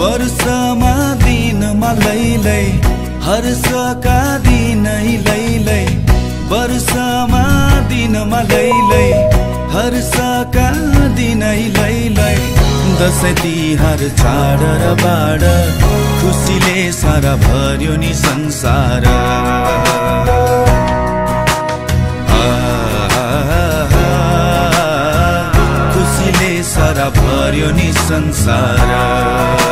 वर्षमा दिनमा लैलै हर्षका दिनै लैलै वर्षमा दिनमा लैलै हर्षका दिनै लैलै दशैं तिहार चाड र बाड खुसीले सारा भर्यो नि संसार खुसीले सारा भर्यो नि संसार